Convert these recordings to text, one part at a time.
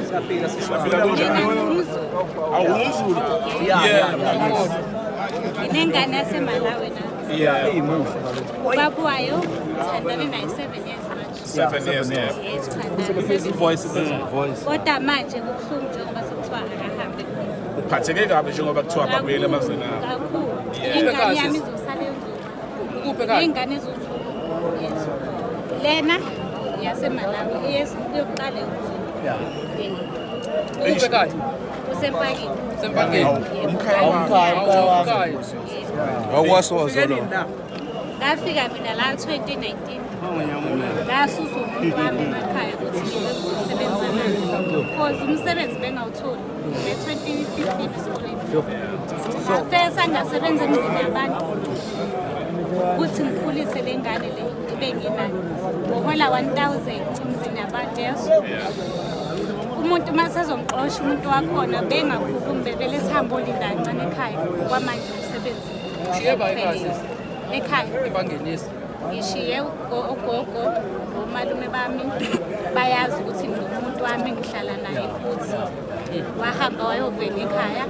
Siyaphila sisi wami. Siyaphila kunjani? Mina Awu umZulu. Yeah, Yeah. yeah. nginengane yaseMalawi na. Yeah. Imuhle. Ubaba wayo thandane naye 7 years manje. 7 years. Yeah. Yes, thandane 7 Voice voice. Kodwa manje kubuhlungu njengoba sekuthiwa akahambe khona. Uphatheke kabi njengoba kuthiwa babuyele emazweni abo. Kakhulu. Yeah. Ingane yami izosala endlini. Ukuphi ekhaya? Ingane eziwu-two. Yes. Lena yaseMalawi eyokuqala yokuthi. Yeah. Ukuphi ekhaya? Usempakini. Usempakeni. Umkhaya wami. Umkhaya, umkhaya wami. Umkhaya. Awukwasozo lo. Ngafika mina la 2019. Ngasusa umuntu wami emakhaya ukuthi ngize ngizosebenza naye. Cause umsebenzi bengawutholi. Nge-2015 esikoleni. Ngafesa ngasebenza emzini yabantu. Ukuthi ngikhulise le ngane le ibe nginayo. Ngohola 1000 emzini yabantu yes. Umuntu uma sezongixosha umuntu wakhona bengakhulumi bevele sihambe olinda kancane ekhaya kwamanje umsebenzi. Ushiye ba ekhaya, sisi? Ekhaya. Ebangenisi. Ngishiye ugogo omalume bami bayazi ukuthi nginomuntu wami ngihlala naye futhi wahamba wayovela ekhaya.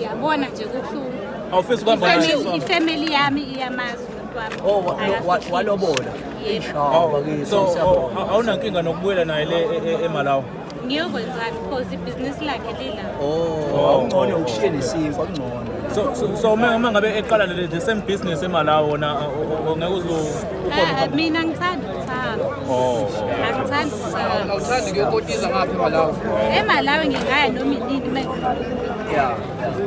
Yabona nje kubuhlungu. Awufisi ukuhamba naye? Ifamily yami iyamazi umuntu wami. Oh, Akafihlile. walobola. Yebo. Ishaba kithi. So Siyabonga. awunankinga nokubuyela naye le eMalawi? Ngiyokwenzani cause ibhizinisi lakhe lila. Oh, awungcono ukushiye nesinkwa kungcono. So uma ngabe eqala le the same business eMalawi wona ngeke uze Ah, mina ngithanda ukuthanda. Oh. Angithandi ukuthanda. Awuthandi ukuyokotiza ngapha eMalawi? EMalawi ngingaya noma inini uma ngifuna. Yeah.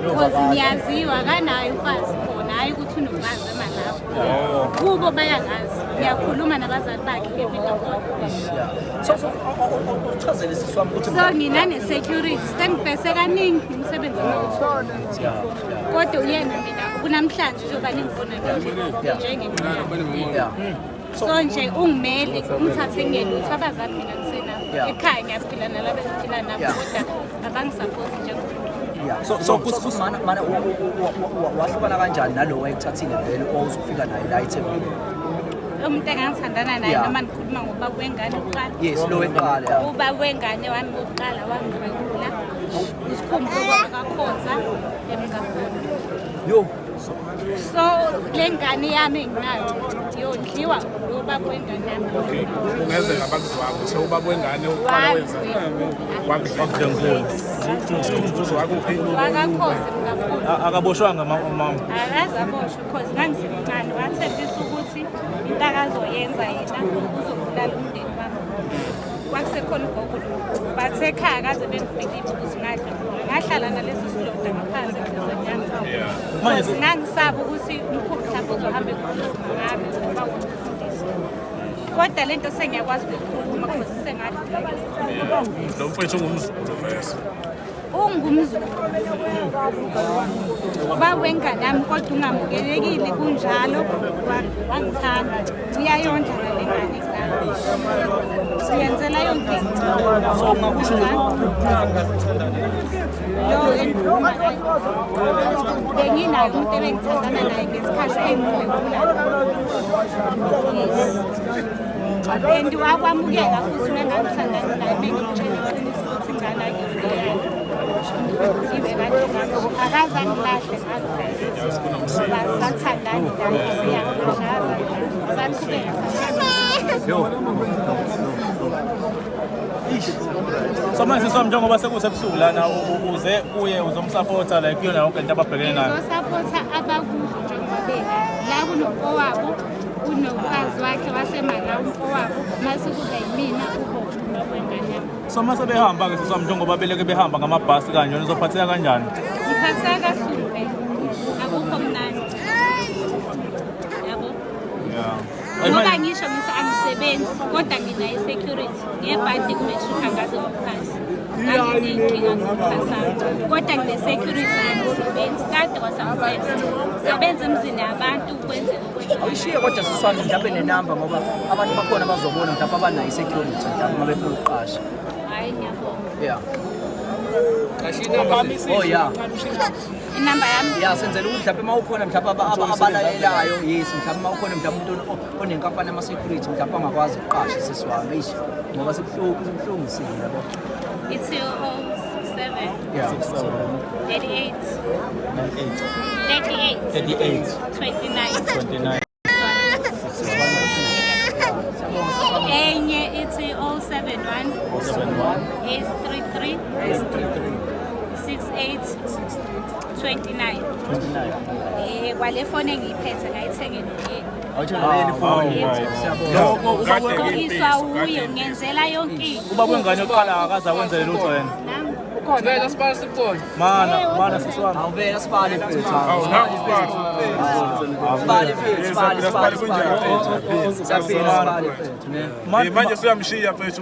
Because ngiyaziwa akanayo umfazi khona, hhayi ukuthi unomfazi eMalawi. Kubo bayangazi. Ngiyakhuluma nabazali bakhe nge-video call. Yeah. So uchazele sisi wami ukuthi So nginane-security sengibhese kaningi umsebenzi engawutholi. Kodwa uyena mina kunamhlanje njengoba ningibona nje njengemali. So nje ungimele ungithathe ngelutho abazali mina ngisenabo. Ekhaya ngiyaphila nalabo engiphila nabo kodwa abangisaphothi njengomuntu. Yeah. So- So so- so mana wahlukana kanjani nalo wayekuthathile vele owuzofika naye la eThekwini? Umuntu engangithandana naye noma nikhuluma ngobaba wengane kuqala? Yes, lo weqala. Yeah. Ubaba wengane wami wokuqala wangidlwengula. Usikhumbuzo kaKhoza eMkakhulu. Yo. So le ngane yami enginayo yondliwa lo baba wengane yami. Okay. Kungenzeka bakuzwanga uthe ubaba wengane uqala wenza wakudlwengula. Usikhumbuzo wakuphi? WakaKhoza eMkakhulu. Akaboshwanga mama? Akaze aboshwe cause ngangisemncane wathembisa ukuthi into akazoyenza yena uzobulala umndeni wami. Kwakusekhona ugogo lo. Bathe ekhaya kaze bengibhekile ukuthi ngadlwengula. Ngahlala naleso silonda ngaphansi enhlizweni yami. Manje Because ngangisaba ukuthi umkhulu mhlawumbe uzohamba ekhuluma ngami ngoba ngumfundisi. Kodwa lento sengiyakwazi ukuyikhuluma cause sengadlula. Lo mfowethu ungumZulu vese. Ungumzulu. Ubaba wengane yami kodwa ungamukelekile kunjalo wangithanda. Uyayondla nale ngane enginayo. Uyenzela yonke into. So ungakusho nje Lo engikhuluma naye. Benginaye umuntu ebengithandana naye ngesikhathi engidlwengula. Yes. And wakwamukela futhi uma ngangithandana naye bengimtshela iqiniso ukuthi ingane akithi ibe kanje kanje. Akaze angilahle ngalokho. Ngoba sathandani naye siyangilahla saqhubeka sathandana. So manje sisi wami njengoba sekusebusuku lana uze kuye uzomsupporta like kuyona yonke into ababhekene nayo. Ngizosapotha abakuzo njengoba bela la kunomfowabo kunomfazi wakhe waseMalawi umfowabo mase kuba yimina ubona ubaba wengane yami. So mase behamba-ke sisi wami njengoba beleke behamba ngamabhasi kanjena uzophatheka kanjani? Ngiphatheka kahlungu phela akukho mnandi yabo. Ngoba ngisho ngithi angisebenzi kodwa nginayo i-security ngebhadi ku-matric angaze ngokuphasa nganginey'nkinga ngokuphasanga kodwa ngine-security angisebenzi kade kwasamsebenzi sebenza emzini yabantu kwenzeka okwenzeka. Awushiye kodwa sisi wami mhlawumbe nenamba ngoba abantu bakhona bazobona mhlawumbe abanayo i-security mhlawumbe uma befuna ukuqasha. Hhayi ngiyabonga. Yeah. Ashiya inamba sisi. Oh yeah. Inamba yami Ya, senzela ukuthi mhlawumbe uma ukhona mhlawumbe abalalelayo, yes, mhlawumbe uma ukhona mhlawumbe umuntu onenkampani ama-security mhlawumbe angakwazi ukuqasha sisi wami, eish, ngoba sibuhlungu, sibuhlungu isimo, yabo. Ithi 067 Yeah. 38 38 38 29. 29. Enye ithi 071 71 833 68 29. 29. Kwale phone engiyiphethe ngayithenge noyena. Awuthenga ifoni. Yebo. Ngigqokiswa uye, ngenzela yonke into. Ubaba wengane yokuqala akaze akwenzele lutho yena. Nami. Vela sibala sibone. Mana, mana sisi wami. Awuvela sibale mfethu. Awu, nangu sibali. Sibale mfethu, sibale, sibale, Kunjani? sibale. Siyaphila sibale mfethu, ne. Manje suyamshiya mfethu.